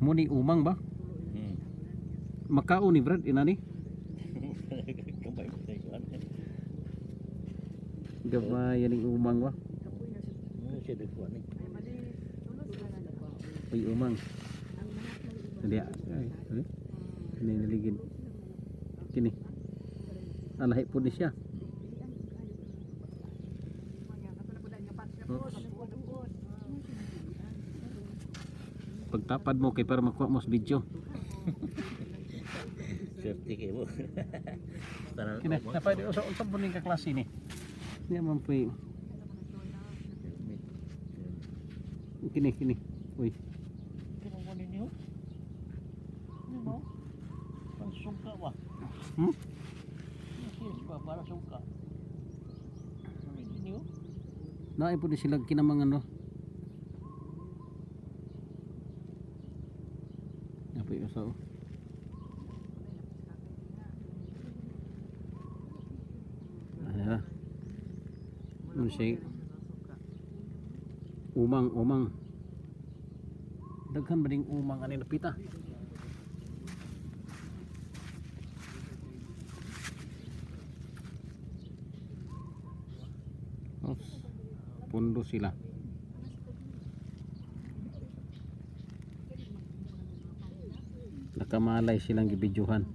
Muni umang ba? Hmm. Makaon ni Brad inani. Gamay mo sa ikuan. Gamay yaning umang ba? Ano siya dagkuan ni? Uy, umang. Dali. Ay, ay. Kini niligid. Kini. Alahi po ni siya. Oops. Pagtapad mo kay para makuha mo sa video. Swerte kayo mo. Tanan Kini, napay di usa unsa po ning kaklase ni? Niya man po kini kini. Uy, Kino mo ninyo? Ano? Pansungka ba? Hmm? Serious ba? Para sungka. Ano ninyo? Naay po ni sila kinamang ano. Napay usa oh. Ano? Ano siya? Umang, umang. Daghan ba ding umang ani napita? Oops. Pundo sila. Nakamalay silang gibidyuhan.